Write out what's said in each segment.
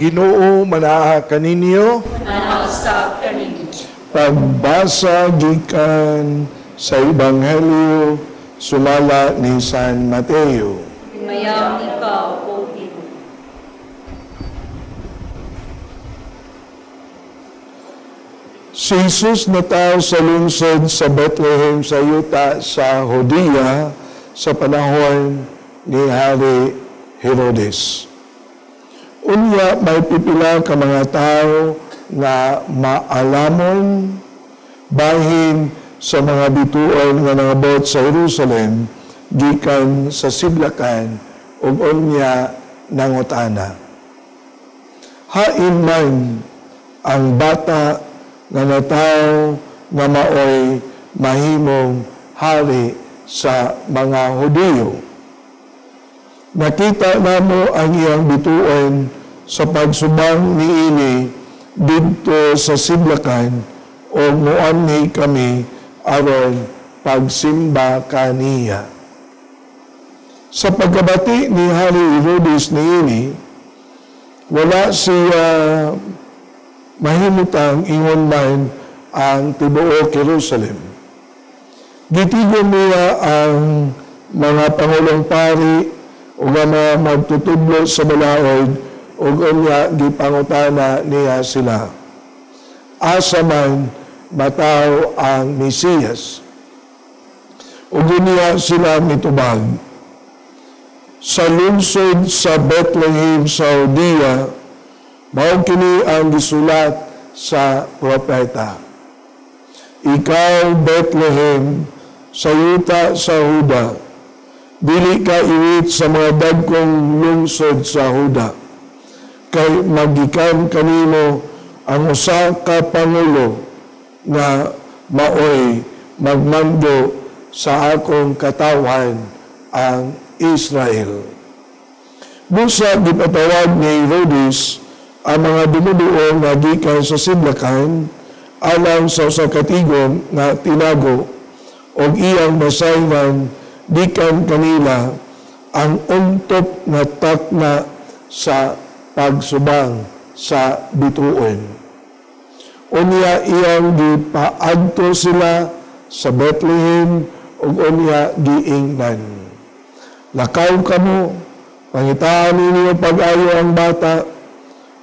Ginoo manaa kaninyo. Manausab kaninyo. Pagbasa gikan sa Ebanghelyo sumala ni San Mateo. Himayaon ikaw, O Ginoo. Si Jesus nataw sa lungsod sa Bethlehem sa yuta sa Judea sa panahon ni Hari Herodes. Unya may pipila ka mga tao nga maalamon bahin sa mga bituon nga nangabot sa Jerusalem gikan sa sidlakan ug unya nangutana. Hain man ang bata nga nataw nga maoy mahimong hari sa mga Hudiyo. Nakita namo ang iyang bituon sa pagsubang niini didto sa sidlakan o muanhi kami aron pagsimba kaniya. Sa pagkabati ni Hari Herodes niini, wala siya mahimutang ingon man ang tibuok Jerusalem. Gitigon niya ang mga pangulong pari ug ang mga magtutudlo sa balaod ug unya gipangutana niya sila. Asa man mataw ang Mesiyas? Ug unya sila mitubag. Sa lungsod sa Bethlehem sa Judea, mao kini ang gisulat sa propeta. Ikaw, Bethlehem, sa yuta sa Juda, dili ka iwit sa mga dagkong lungsod sa Juda, kay magikan kanimo ang usa ka pangulo nga maoy magmando sa akong katawhan ang Israel. Busa gipatawag ni Herodes ang mga dumuduo nga gikan sa sidlakan alang sa usa ka tigom nga tinago og iyang masayran gikan kanila ang untop nga takna sa pagsubang sa bituon. Unya iyang gipaadto sila sa Bethlehem ug unya giingnan. Lakaw kamo, pangitaan ninyo pag-ayo ang bata,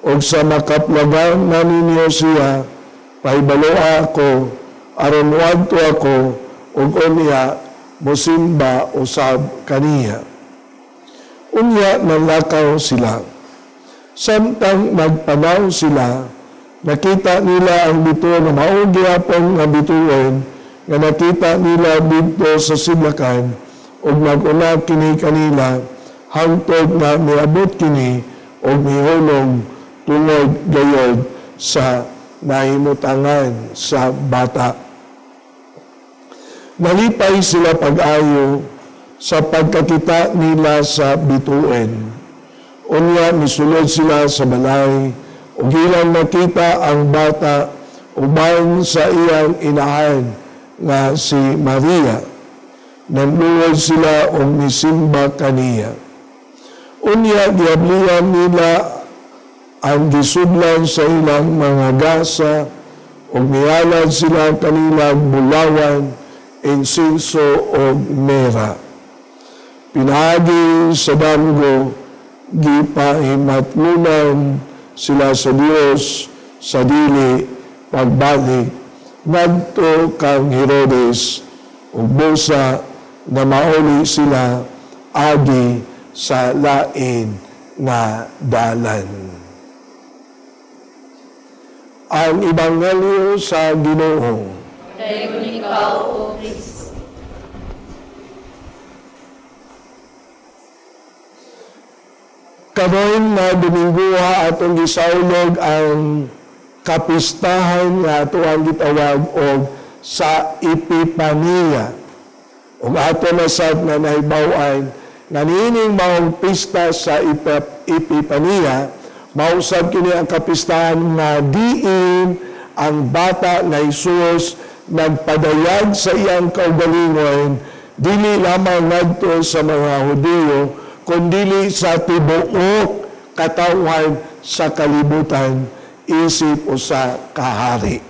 ug sa makaplagan na ninyo siya, pahibaloa ako, aron moadto ako, ug unya mosimba usab kaniya. Unya nanlakaw sila. Samtang nagpanaw sila, nakita nila ang bituon nga mao gihapon nga bituon nga nakita nila didto sa sidlakan, ug nag-una kini kanila hangtod nga miabot kini ug mihulong tungod gayod sa nahimutangan sa bata. Nalipay sila pag-ayo sa pagkakita nila sa bituon. Unya misulod sila sa balay ug ilang nakita ang bata uban sa iyang inahan nga si Maria. Nanluod sila og misimba kaniya. Unya giablihan nila ang gisudlan sa ilang mga gasa ug mihalad sila kanilang bulawan, insenso og mera. Pinaagi sa damgo, gipahimatlunan sila sa Dios sa dili pagbalik ngadto kang Herodes ug busa na mauli sila agi sa lain nga dalan. Ang Ebanghelyo sa Ginoo. Dayon ikaw, O Kristo. Karon nga Domingoha atong gisaulog ang kapistahan nga ato ang gitawag og sa Epipania. Ug ato na sad nga nahibaw-an nga niining maong pista sa Epipania, mao sad kini ang kapistahan nga diin ang bata nga Hesus nagpadayag sa iyang kaugalingon dili lamang ngadto sa mga Hudiyo kundili sa tibuok katawhan sa kalibutan isip usa ka hari.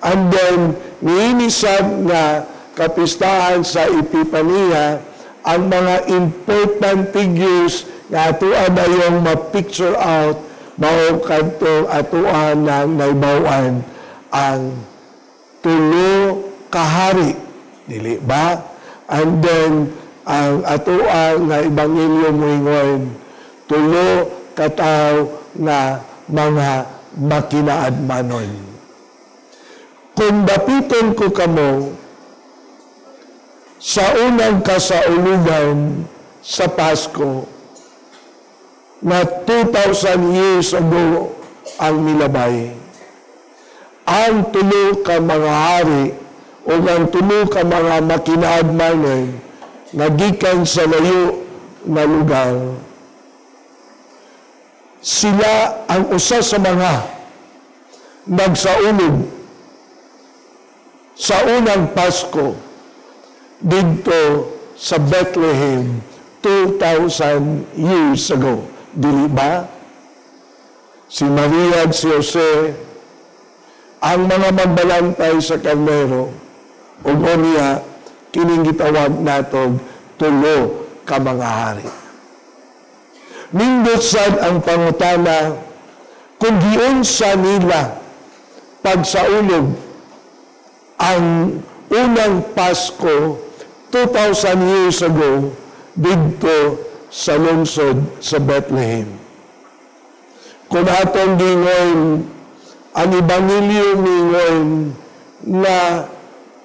And then, niini sad nga kapistahan sa Epipania, ang mga important figures nga atoa dayong ma-picture out mao kadtong atoa nang naibaw-an ang tulo ka hari, dili ba? And then ang atoa nga ebanghelyo moingon tulo ka tawo nga mga makinaadmanon. Kung dapiton ko kamo sa unang kasaulugan sa Pasko na 2,000 years ago ang milabay, ang tulo ka mga hari o ang tulo ka mga makinaadmanon nga gikan sa layo na lugar, sila ang usa sa mga nagsaulog sa unang Pasko didto sa Bethlehem 2,000 years ago. Dili ba? Si Maria at si Jose, ang mga magbalantay sa karnero, ug unya, kining gitawag natog tulo ka mga hari. Nindot sad ang pangutana kung giunsa nila pagsaulog ang unang Pasko 2,000 years ago didto sa lungsod sa Bethlehem. Kung atong gingon, ang Ebanghelyo mingon na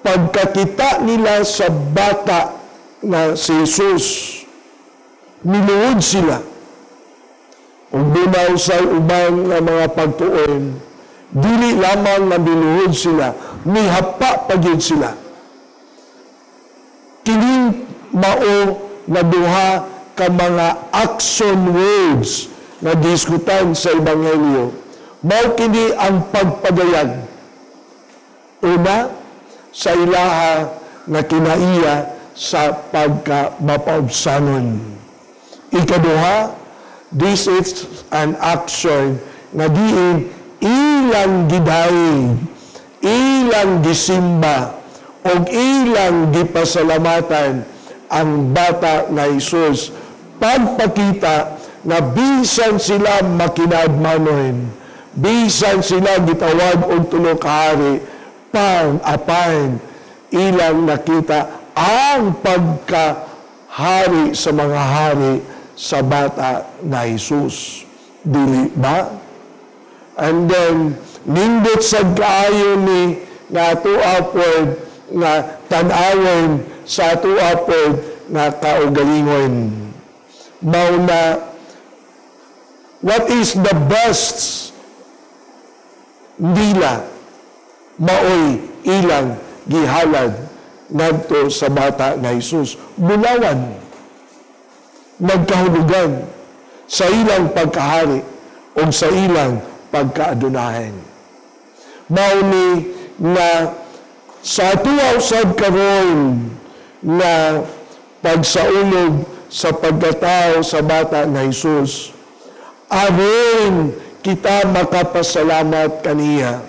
pagkakita nila sa bata na si Jesus, niluhod sila. Ug duna sa uban nga mga pagtuon, dili lamang na miluhod sila, mihapa pa gyud sila. Kining mao na duha ka mga action words na diskutan sa Ebanghelyo. Mao kini ang pagpadayag. Una, sa ilaha nga kinaiya sa pagka mapaubsanon. Ikaduha, this is an action nga diin ilang gidayeg, ilang gisimba, og ilang gipasalamatan ang bata nga Jesus, pagpakita na bisan sila makinaadmanon, bisan sila gitawag og tulo ka hari, pang apan ilang nakita ang pagkahari sa mga hari sa bata nga Jesus. Dili ba? And then, nindot sa kaayo ni nga ato upward nga tan-awon sa ato upward nga kaugalingon. Mao na, what is the best nila maoy ilang gihalad ngadto sa bata nga Jesus? Bulawan, nagkahulugan sa ilang pagkahari o sa ilang pagkaadunahan. Mao ni nga sa atuwa usab karon na pagsaulog sa pagkatao sa bata nga Jesus, aron kita makapasalamat kaniya,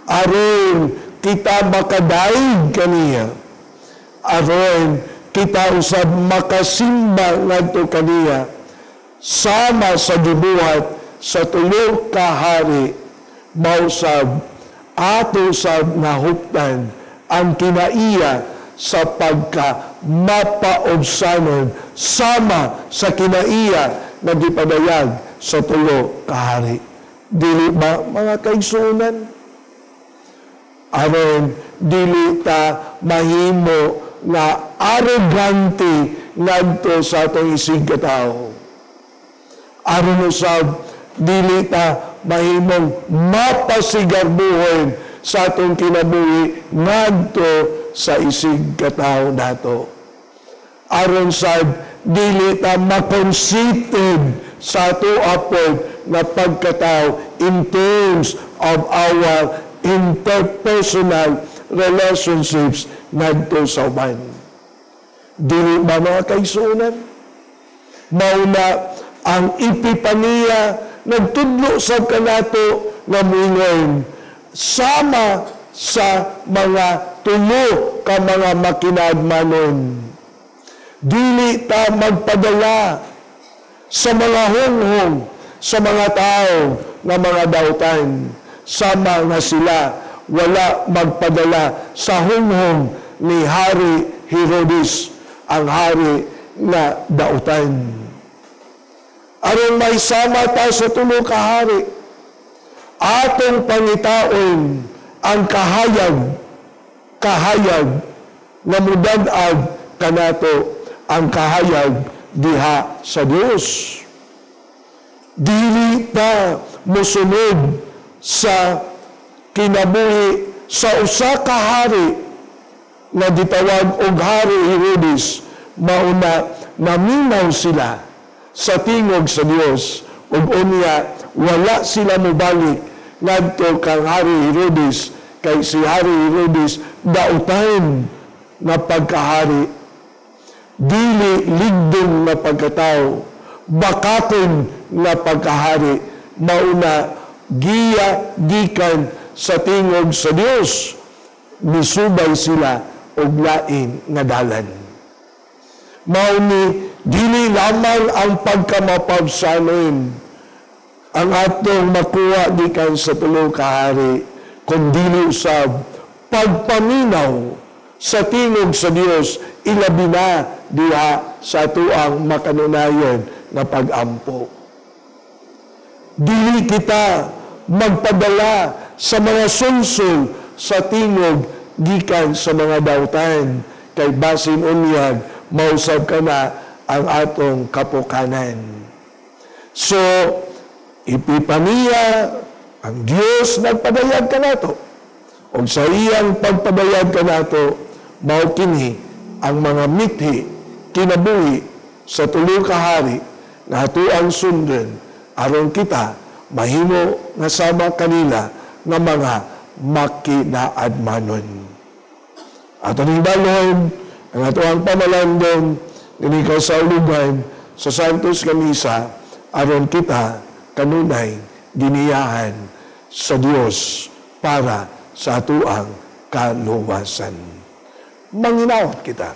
aron kita makadaig kaniya, aron kita usab makasimba ngadto kaniya, sama sa gibuhat sa tulo ka hari, mausab ato sab nahuptan ang kinaiya sa pagka mapaobsanon sama sa kinaiya na gipadayag sa tulo ka hari. Dili ba, mga kaigsuonan? Aron dili ta mahimo nga arrogante ngadto sa atong isig katawo. Aron usab dili ta mahimong mapasigarbuhon sa atong kinabuhi ngadto sa isig katawo nato. Aron sad dili ta ma-conceited sa ato apod na pagkatao in terms of our interpersonal relationships ngadto sa uban. Dili ba, mga kaigsuonan? Mao na ang epipaniya Nagtudlo sa kanato nga muingon sama sa mga tulo ka mga makinagmanon. Dili ta magpadala sa mga hunghong sa mga tao nga mga dautan, sama nga sila wala magpadala sa hunghong ni Hari Herodes, ang hari nga dautan. Aron may sama ta sa tulo ka hari, atong pangitaon ang kahayag nga mudag-ag kanato ang kahayag diha sa Dios. Dili ta mosunod sa kinabuhi sa usa ka hari nga gitawag og Hari Herodes, mauna naminaw sila sa tingog sa Dios ug unya wala sila mobalik ngadto kang Hari Herodes, kay si Hari Herodes dautan na pagkahari, dili ligdong na pagkatao, bakakon na pagkahari, mauna giya gikan sa tingog sa Dios, misubay sila og lain nga dalan. Mao ni dili lamang ang pagkamapabsanon ang atong makuha gikan sa tulo ka hari, kundili usab pagpaminaw sa tingog sa Dios, ilabi na diha sa atuang makanunayan nga pag-ampo. Dili kita magpadala sa mga sulsul sa tingog gikan sa mga dautan, kay basin unyag mausab ka na ang atong kapukanan. So, Epipaniya, ang Dios nagpadayag kanato. Og sa iyang pagpadayag kanato, mao kini ang mga mithi kinabuhi sa tulo ka hari nga atuang sundon aron kita mahimo nga sama kanila nga mga makinaadmanon. Ato ning balhon ang atuang pamalandong dinhi kasaulugan sa Santos nga Misa aron kita kanunay giniyahan sa Dios para sa atuang kaluwasan. Manginaot kita.